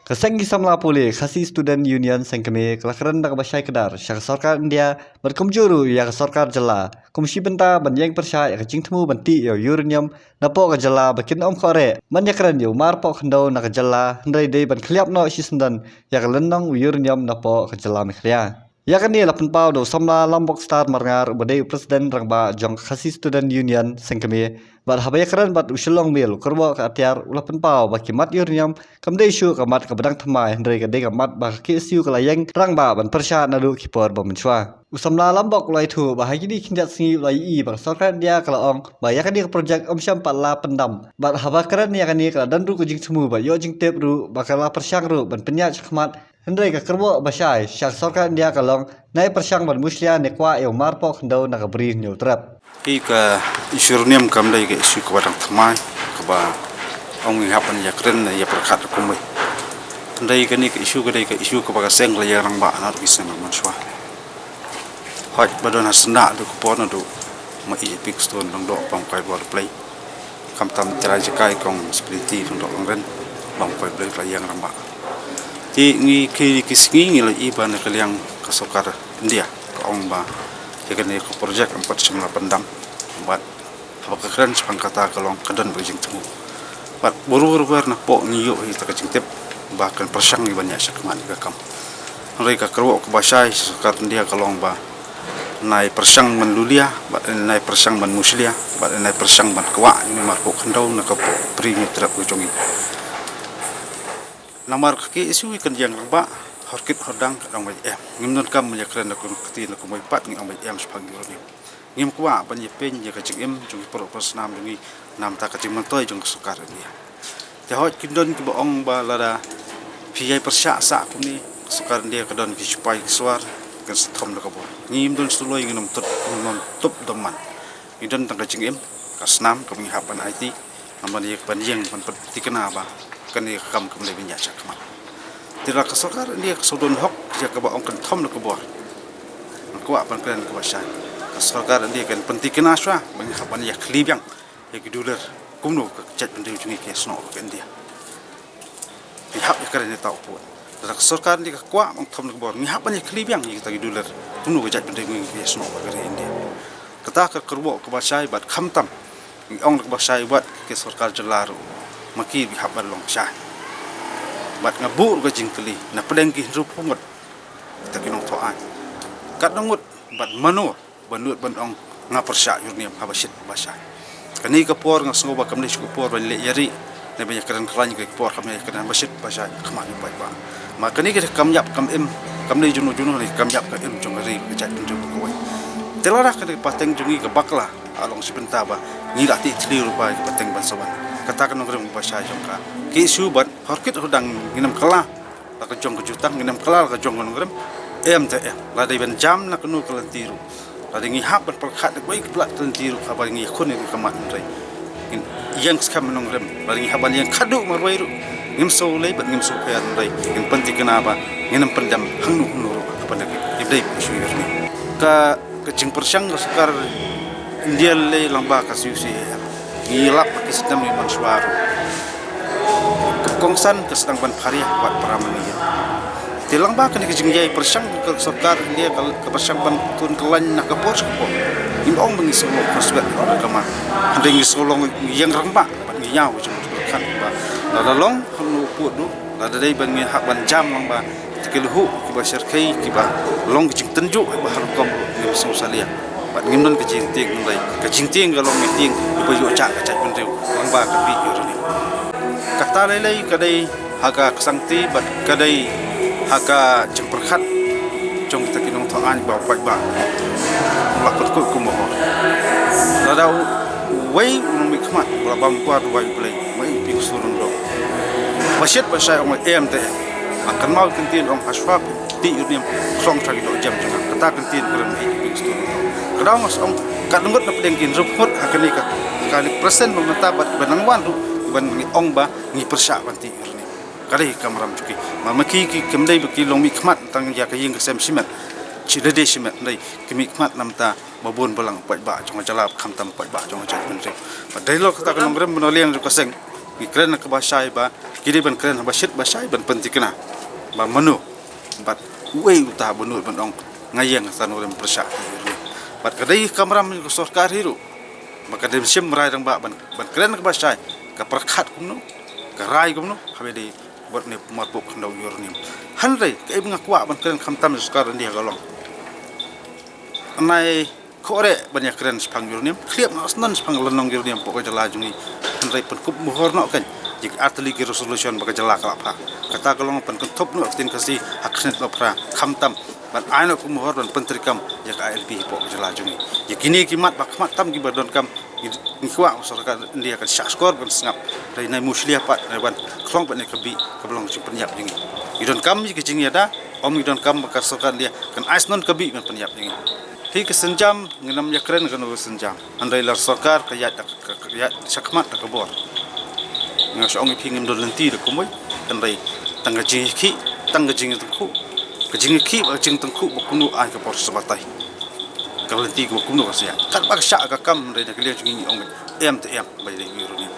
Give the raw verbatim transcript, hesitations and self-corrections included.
Ka seng ki samla pule Khasi Student Union Sengkmie ka la kren da kaba shai kdar sha ka sorkar India bad kumjuh ruh ïa ka sorkar jylla kum shi bynta ban ïeng pyrshah ïa ka jingthmu ban tih ïa u uranium napoh ka jylla ba kin ym khohreh ban ïakren ïa u mar poh khyndew na ka jylla, hynrei dei ban khylliap noh shisyndon ïa ka lynnong u uranium napoh ka jylla Meghalaya. Ïa kane la pynpaw da u samla Lambok Star Marngar uba dei u president rangbah jong ka Khasi Student Union Sengkmie, bad haba ïakren bad u Shillong Mail u kyrwoh ka atiar u la pynpaw ba ki mat uranium kam dei shuh ka mat kaba dang thymmai, hynrei ka dei ka mat ba ka K S U ka la ïeng rangbah ban pyrshah naduh ki por ba mynshuwa. U samla Lambok u la ïathuh ba ha kine ki khyndiat sngi u la ïohi ba ka sorkar India ka la ong ba ïa kane ka projek ym shym pat la pyndam, bad haba kren ïa kane ka la don ruh ka jingthmu bad ïoh jingtip ruh ba ka la pyrshang ruh ban pynïaid shakhmat. Hynrei ka kyrwoh ba shai sha ka sorkar India ka long, nai pyrshang ban mushlia ne kwah ïa u mar poh khyndew na ka Bri Hynñiewtrep. Hi ka issue uranium kam dei ka issue kaba dang thymmai, kaba ong ngi hap ban ïakren ne ïapyrkhat kumwei. Hynrei kane ka issue ka dei ka issue kaba ka seng la ïeng rangbah naduh ki seng mynshuwa. Hooid ba don ha syndah naduh ka por naduh ma i Pink Stone Lyngdoh Pamkai Bor Blei. Khamtam trai jaka i Kong Spliti Lyngdoh Langren, Pamkai Blei la ïeng rangbah. Te ngi ki, ki sngi ngi la ïohi ba na ka liang ka sorkar India ka ong ba ïa kane ka projek ym pat shym la pyndam. Bad haba ka kren shaphang kata ka long ka don ba ka jingthmu. Bad baroh baroh napoh ngi ïoh ïa kata ka jingtip ba kan pyrshang ïa ban ïaid shakhmat ïa ka kam. Hynrei ka kyrwoh kaba shai sha sorkar India ka long ba nai pyrshang ban lulia, bad nai pyrshang ban mushlia, bad nai pyrshang ban kwah ïa u mar poh khyndew na ka Bri Hynñiewtrep ka jong ngi. Namar ka K S U kan ïeng rangbah, hor kit hor dang ka dang wai em. Ngim donkam ïakren na ka kti na kumwei pat, ngi ong wai em shaphang ïa u. Ngim kwah ban ïapeiñ ïa ka jingim jong ki paralok parasnam jong ngi namar ka jingmyntoi jong ka sorkar India. Te hooid kin don kiba ong ba lada phi ïai pyrshah sah kumne ka sorkar India ka don ki shipai ki shuwa kan sa thom da ka bor. Ngim don suloi, ngim tup, ngim tup dom man. Ngi don tang ka jingim, ka snam kaba ngi hap ban aiti. Namar ïa ka ban ïeng ban pynthikna ba kane ka kam kam dei ban ïaid shakhmat. Te la ka sorkar India ka shu don hok ïa kaba ong kan thom da ka bor. Nga kwah ban kren kaba shai. Ka sorkar India kan pynthikna shuwa ba ngi hap ban ïakhli biang ïa ki dular kumno ka jaitbynriew jong ngi ka ïasnoh ka India. Ngi hap ïakren ïa kata u pud. Lada ka sorkar India ka kwah ban thom da ka bor, ngi hap ban ïakhli biang ïa kita ki dular kumno ka jaitbynriew jong ngi ka ïasnoh ka ri India. Kata ka kyrwoh kaba shai bad khamtam ngi ong da kaba shai bad ka sorkar jylla ruh, ma ki ba hap ban long shai. Bad nga buh ruh ka jingkylli na pdeng ki hynriewphew ngut kita ki nongthoh aiñ, katno ngut bad mano ba nud ban ong nga pyrshah uranium haba shit ba shai. Kane ka por nga sngew ba kam dei shuh ka por ban leh ïa ri ne ban ïakren khlaiñ, ka por kam dei ïakren ba shit ba shai khmat ïa u paidbah. Ma kane ka kam ïap kam im, kam dei jong no jong no, ne kam ïap kam im jong ka ri ka jaitbynriew kawei. Te lada kane ka pateng jong ngi ka bakla, ka long shi bynta ba ngi la tih thylli ruh ba ka pateng ban sa wan. Kata ka nongrim ba shai jong ka K S U bad hor kit hor dang ngin ym kylla la ka jong ka jutang, ngin ym kylla la ka jong ka nongrim. Em te em, la dei ban jam na kano ka lynti ruh, la dei ngi hap ban pyrkhat da kawei ka pla ka lynti ruh haba ngi ïakhun ïa ka mat hynrei ngin ïeng skhem nongrim. La dei ngi hap ban ïeng khadduh marwei ruh, ngim sngewlei bad ngim sngewpher hynrei ngin pynthikna ba ngin ym pyndem hangno hangno ruh haba ngi ïa dei ban shu ïa ka Ka, ka jingpyrshang ka sorkar India lei lyngba ka C U C A L. Ngi lap ki sdang ngi mynshuwa ruh. Ka kongsan ka sdang ban pharia wat para mani. Te lyngba kane ka jingïai pyrshang ka sorkar India ka, ka pyrshang ban tun kyllaiñ na ka por sha ka por. Ngim ong ba ngi sngewlong ka sbet ka ma. Hynrei ngi sngewlong ngi ïeng rangbah bad ngi ïaw ka jingpyrkhat ba lada long hangno pud ruh, lada dei ban ngi hap ban jam lyngba Te ki lhuh kiba shyrkhei kiba long ka jingtynjuh ba ha rukom ruh ngim sngewsalia. Bad ngim don ka jingtieng hynrei ka jingtieng ka long ka tieng kiba ïoh jah ka jaitbynriew lyngba ka phi ïoh rani. Kata lei lei ka dei ha ka ksangti bad ka dei ha ka jingpyrkhat jong kita ki nongthoh aiñ ba paidbah. Ba pynkut kum ba hor. Lada uwei u nongmihkhmat ba la bam kwar uwei u Blei, ma i phi surun do. Ba shet ba shai ong em te. Nga kynmaw ktien ong hashwa phi tih ïa u niam khlong sha ki dohjem jong nga. Kata ktien kren ïa ki ping stur. Ka daw nga ong ka dang ngut na pdeng ki hynriewphew ngut ha kane ka, kane present ba mynta bad kiba nang wan ruh kiba ngi ong ba ngi pyrshah ban tih ïa u niam. Ka dei ka kamram jong ki. Ma ma ki ki kam dei ba ki long mihkhmat tang ïa ka ïing ka sem shimet. Shi lade shimet dei ki mihkhmat na mynta ba bun balang paidbah jong ka jylla khamtam paidbah jong ka jaitbynriew. Ba dei lo kata ka nongrim ba nongïalam jong ka seng. Ngi kren na kaba shai ba Ki dei ban kren ba shit ba shai ban pynthikna ba mano bad uei uta ba nud ban ong nga ïeng san u rem pyrshah. Bad ka dei kamram ka sorkar hi ruh ba ka dei shim rai rangbah ban, ban kren ka ba shai, ka pyrkhat kumno, ka rai kumno, haba dei bad ne marpuk khyndaw uranium. Hynrei kaei ba nga kwah ban kren khamtam ïa sorkar India ka long, nai khublei ban ïa kren shaphang uranium, khlieh noh snon shaphang lynnong uranium hapoh ka jylla jong ngi. Hynrei pynkup mohor noh kan ïa ki artylli ki resolution ba ka jylla ka la phah. Kata ka long pynkynthup noh ka ktien Khasi ha khyndiat la phra khamtam ban ai noh ka mohor ban pyntreikam ïa ka I L P hapoh ka jylla jong ngi. Ïa kine ki mat ba khmat tam ki ba donkam, ngi, ngi kwah ba sorkar India kan shah shkor ban sngap. Hynrei nai mushlia pat nai ban khlong pat ne ka bih ka ba long jingpynïap jong ngi. Ngi donkam ïa ka jingïada, ym ngi donkam ba ka sorkar India kan ai snon ka bih ban pynïap jong ngi. Hi ka sienjam ngin ym ïa kren kano ka sienjam. Hynrei la sorkar ka ïaid da ka, ka ïaid shakhmat da ka bor. Nga shu ong ïa phi ngim don lynti da kumwei. Hynrei tang ka jingïakhih, tang ka jingïatyngkhuh. Ka jingïakhih bad ka jingtyngkhuh ba kumno ai ka bor sa batai. Ka lynti ka ba kumno ka sa ïaid. Katba ka shah ka kam hynrei na ka liang jong ngi ngi ong em te em ba ïa dei uranium.